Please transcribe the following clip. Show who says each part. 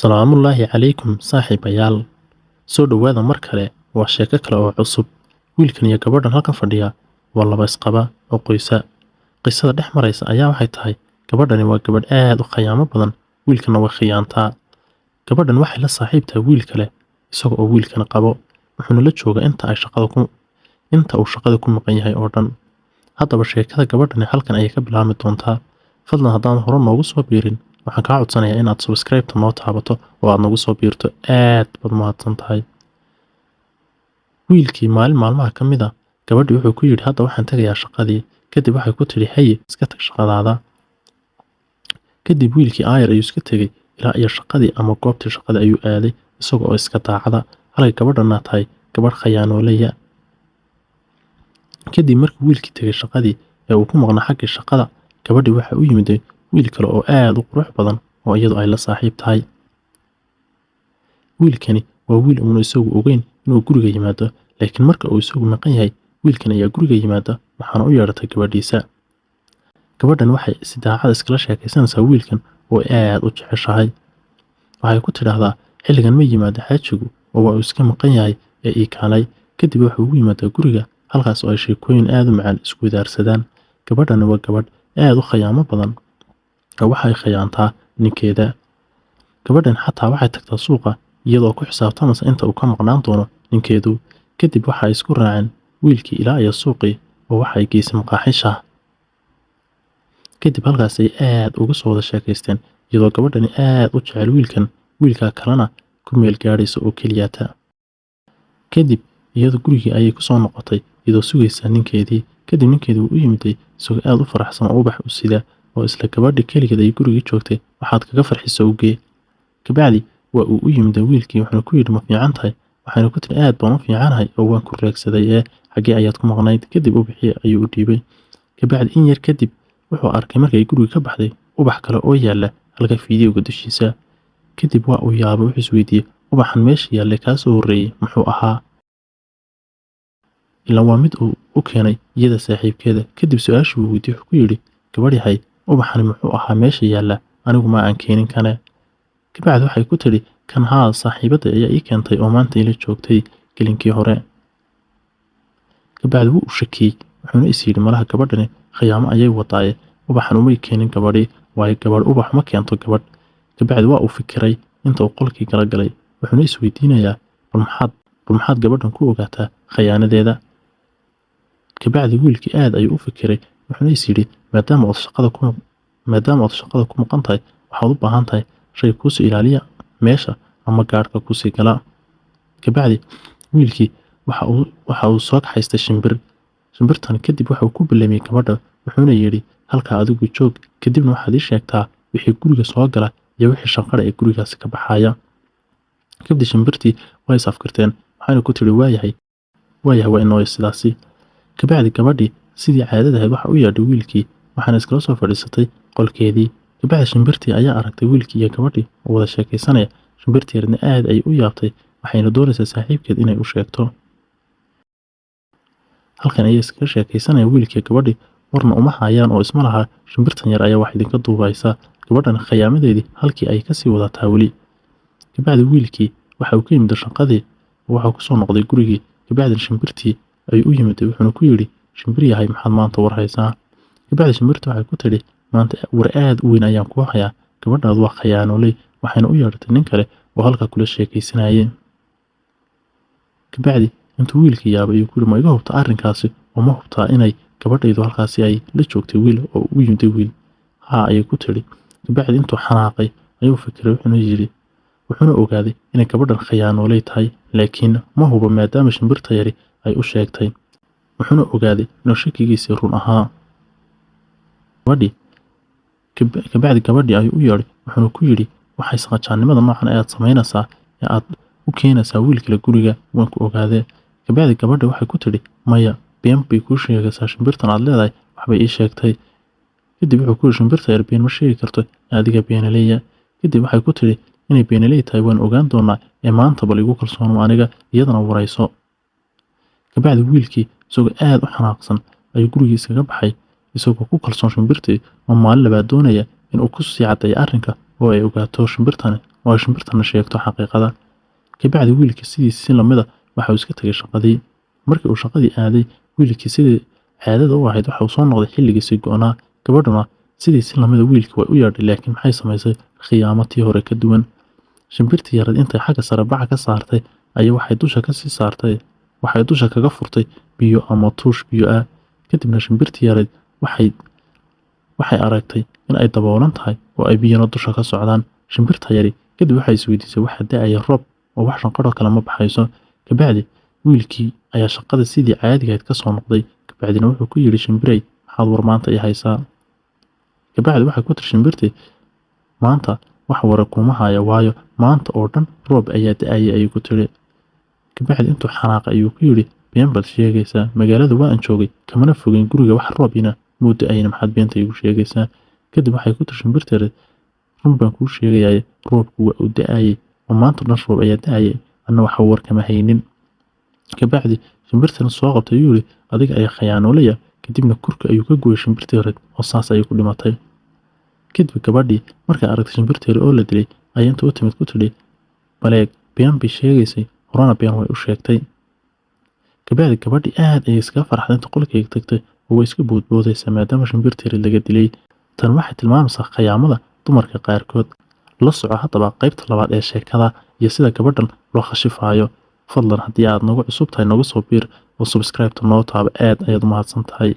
Speaker 1: Salaamullaahi calaykum saaxiibayaal. Soo dhowaada mar kale, waa sheeko kale oo cusub. Wiilkan iyo gabadhan halkan fadhiya waa laba isqaba oo qoysa. Qisada dhex maraysa ayaa waxay tahay, gabadhani waa gabadh aad u khayaamo badan, wiilkana way khiyaantaa. Gabadhan waxay la saaxiib tahay wiil kale, isaga oo wiilkana qabo, wuxuuna la joogaa inta uu shaqada ku maqan yahay oo dhan. Haddaba sheekada gabadhani halkan ayay ka bilaabmi doontaa. Fadlan haddaan hore noogu soo biirin, waxaan kaa codsanayaa inaad subscribe-ta noo taabato oo aad nagu soo biirto. Aad baad mahadsan tahay. Wiilkii maalin maalmaha ka mid ah gabadhii wuxuu ku yidhi, "Hadda waxaan tagayaa shaqadii." Kadib waxay ku tidhi, "Haye, iska tag shaqadaada." Kadib wiilkii aayar ayuu iska tegey ilaa iyo shaqadii ama goobtii shaqada ayuu aaday, isaga oo iska daacada, halka gabadhana tahay gabadh khayaanoolaya. Kadib markii wiilkii tegey shaqadii ee uu ku maqnaa xaggii shaqada, gabadhii waxa u yimid wiil kale oo aad u qurux badan oo iyadu ay la saaxiib tahay. Wiilkani waa wiil uuna isagu ogeyn inuu guriga yimaado, laakiin marka uu isagu maqan yahay, wiilkan ayaa guriga yimaada, waxaana u yeedhatay gabadhiisa. Gabadhan waxay si daacad iskala sheekaysanaysaa wiilkan oo aad u jeceshahay. Waxay ku tidhaahdaa, "Xilligan ma yimaado xaajigu oo waa uu iska maqan yahay ee ii kaalay." Kadib wuxuu ugu yimaadaa guriga, halkaas oo ay sheekooyin aad u macaan isku wadaarsadaan. Gabadhani waa gabadh aad u khayaamo badan oo waxay khayaantaa ninkeeda. Gabadhan xataa waxay tagtaa suuqa iyadoo ku xisaabtamaysa inta uu ka maqnaan doono ninkeedu. Kadib waxa ay isku raaceen wiilkii ilaa iyo suuqii oo waxa ay geysay maqaaxi shaah. Kadib halkaas ay aad uga soo wada sheekaysteen, iyadoo gabadhani aad u jecel wiilkan, wiilka kalena ku meel gaadhaysa oo keliyaata. Kadib iyadu gurigii ayay ku soo noqotay iyadoo sugaysa ninkeedii. Kadib ninkeedii wuu u yimiday isagoo aad u faraxsan oo ubax u sida, oo isla gabadhii keligeed ay gurigii joogtay waxaad kaga farxiso u gee. Kabacdi waa uu u yimiday wiilkii, wuxuuna ku yidhi, "Ma fiican tahay?" Waxayna ku tiri, "Aad baan u fiicanahay oo waan ku raagsaday, ee xaggee ayaad ku maqnayd?" Kadib ubaxii ayuu u dhiibay. Kabacdi in yar kadib wuxuu arkay markay guriga ka baxday ubax kale oo yaalla halka fiidiyowga dushiisa. Kadib waa uu yaabay, wuxuu isweydiiyey, ubaxan meesha yaallay kaasoo horreeyey muxuu ahaa? Ilaa waa mid uu u keenay iyada saaxiibkeeda. Kadib su-aashii uu weydiiyey wuxuu ku yidhi, "Gabadh yahay, ubaxani muxuu ahaa meesha yaalla? Anigu ma aan keenin kane." Kabacdi waxay ku tidhi, "Kan haa, saaxiibadda ayaa ii keentay oo maanta ila joogtay gelinkii hore." Kabacdi wuu u shakiyey, wuxuuna is yidhi, malaha gabadhani khiyaamo ayay wadaaye, ubaxan umay keenin gabadhii, waayo gabadh ubax ma keento gabadh. Kabacdi waa uu fikiray inta uu qolkii kala galay, wuxuuna isweydiinayaa, bal maxaad gabadhan ku ogaataa khayaanadeeda? Kabacdi wiilkii aad ayuu u fikiray, wuxuuna is yidhi, maadaama ood shaqada ku maqan tahay, waxaad u baahan tahay shay kuusii ilaaliya meesha ama gaadhka kuusii gala. Kabacdi wiilkii waxa uu soo kaxaystay shimbir. Shimbirtan kadib waxa uu ku ballamiyey gabadha, wuxuuna yidhi, "Halkaa adigu joog, kadibna waxaad ii sheegtaa wixii guriga soo gala iyo wixii shanqara ee gurigaasi ka baxaya." Kabdi shimbirtii way is afkarteen, waxayna ku tidhi, "Waayahay, waayahay, waa inooyo sidaasi." Kabacdi gabadhii sidii caadada ahayd waxa u yeedhay wiilkii, waxaana iskala soo fadhiisatay qolkeedii. Kabacdi shimbirtii ayaa aragtay wiilkii iyo gabadhii oo wada sheekaysanaya. Shimbirtii yaradna aad ayay u yaabtay, waxayna doonaysaa saaxiibkeed inay u sheegto. Halkan ayay iskaga sheekaysanaya wiilkii gabadhii, warna uma hayaan oo isma laha shimbirtan yar ayaa wax idinka duubaysa. Gabadhan khayaamadeedii halkii ay kasii wadataa weli. Kabacdi wiilkii waxa uu ka yimid shaqadii oo waxa uu kusoo noqday gurigii. Kabacdina shimbirtii ayuu u yimid, wuxuuna ku yidhi, "Shimbir yahay, maxaad maanta war haysaa?" Kabacdi shimbirtii waxay ku tidhi, "Maanta war aad u weyn ayaan kuu hayaa. Gabadhaadu waa khayaanooley, waxayna u yeedhatay nin kale oo halkaa kula sheekaysanayay." Kabacdi intuu wiilkii yaabay ayuu ku yidhi, "Ma iga hubtaa arrinkaasi oo ma hubtaa inay gabadhaydu halkaasi ay la joogtay wiil oo u yimiday wiil?" "Haa," ayay ku tidhi. Kabacdi intuu xanaaqay ayuu fikiray, wuxuuna yidhi, wuxuuna ogaaday inay gabadhan khayaanooley tahay, laakiin ma hubo maadaama shimbirta yari ay u sheegtay. Wuxuuna ogaaday inuu shakigiisii run ahaa. Gabadhii kabacdi gabadhii ayuu u yeedhay, wuxuuna ku yidhi, "Waxay saqajaannimada noocan ayaad samaynaysaa ee aad u keenaysaa wiil kale guriga? Waan ku ogaadee." Kabacdi gabadha waxay ku tidhi, "Maya, been bay kuu sheegaysaa shimbirtan aad leedahay, waxbay ii sheegtay." Kadib wuxuu ku yidhi, "Shimbirta yar been ma sheegi karto ee adiga beenaleeya." Kadib waxay ku tidhi, "Inay beenaley tahay waan ogaan doonaa, ee maanta bal igu kalsoonow aniga, iyadana warayso." Kabacdi wiilkii isagoo aad u xanaaqsan ayuu gurigii iskaga baxay, isagoo ku kalsoon shimbirtii oo maalin labaad doonaya in uu ku sii caddeeyo arrinka. Oo ay ogaato shimbirtani oo ay shimbirtana sheegto xaqiiqada. Kabacdi wiilkii sidiisi si lamida waxa uu iska tegay shaqadii. Markii uu shaqadii aaday, wiilkii sidii caadada u ahayd waxa uu soo noqday xilligiisii go'naa. Gabadhuna sidii si lamida wiilkii way u yeedhay, laakiin maxay samaysay? Khiyaamo tii hore ka duwan. Shimbirtii yareed intay xagga sare baca ka saartay ayaa waxay dusha ka sii saartay, waxay dusha kaga furtay biyo ama tuush biyo ah. Kadibna shimbirtii yareed waxay aragtay in ay daboolan tahay oo ay biyana dusha ka socdaan. Shimbirta yari kadib waxay isweydiisay waxa da'aya roob oo wax shanqadhoo kale ma baxayso. Kabacdi wiilkii ayaa shaqada sidii caadigahayd ka soo noqday. Kabacdina wuxuu ku yidhi, "Shimbirey, maxaad war maanta i haysaa?" Kabacdi waxay ku tiri shimbirtii, "Maanta wax wara kuma haya, waayo maanta oo dhan roob ayaa da'ayay," ayuu ku tiri. Kabacdi intuu xanaaqay ayuu ku yidhi, "Been baad sheegaysaa. Magaalada waa aan joogay, kamana fogeyn guriga, wax roob ina muu da'ayna, maxaad beenta iigu sheegaysaa?" Kadib waxay ku tiri shimbirteeda, "Run baan kuu sheegayaa, roobku waa uu da'ayay oo maanta dhan roob ayaa da'ayay, anna waxa war kama haynin." Kabacdi shimbirtan soo qabtay ayuu yidhi, "Adiga ayaa khayaanoolaya." Kadibna kurka ayuu ka gooyay shimbirtii hore oo saas ayay ku dhimatay. Kadib gabadhii markay aragtay shimbirteeda oo la dilay ayay inta u timid ku tidhi, "Baleeg, been bay sheegaysay, horena been way u sheegtay." Kabacdi gabadhii aad ayay iskaga farxday inta qolkayga tagtay oo way iska boodboodaysaa maadaama shimbirteeda laga dilay. Tan waxay tilmaamaysaa khiyaamada dumarka qaarkood. La soco haddaba qaybta labaad ee sheekada iyo sida gabadhan loo khashifaayo. Fadlan haddii aad nagu cusub tahay, nagu soo biir oo subscribe-ta noo taaba. Aad ayaad u mahadsan tahay.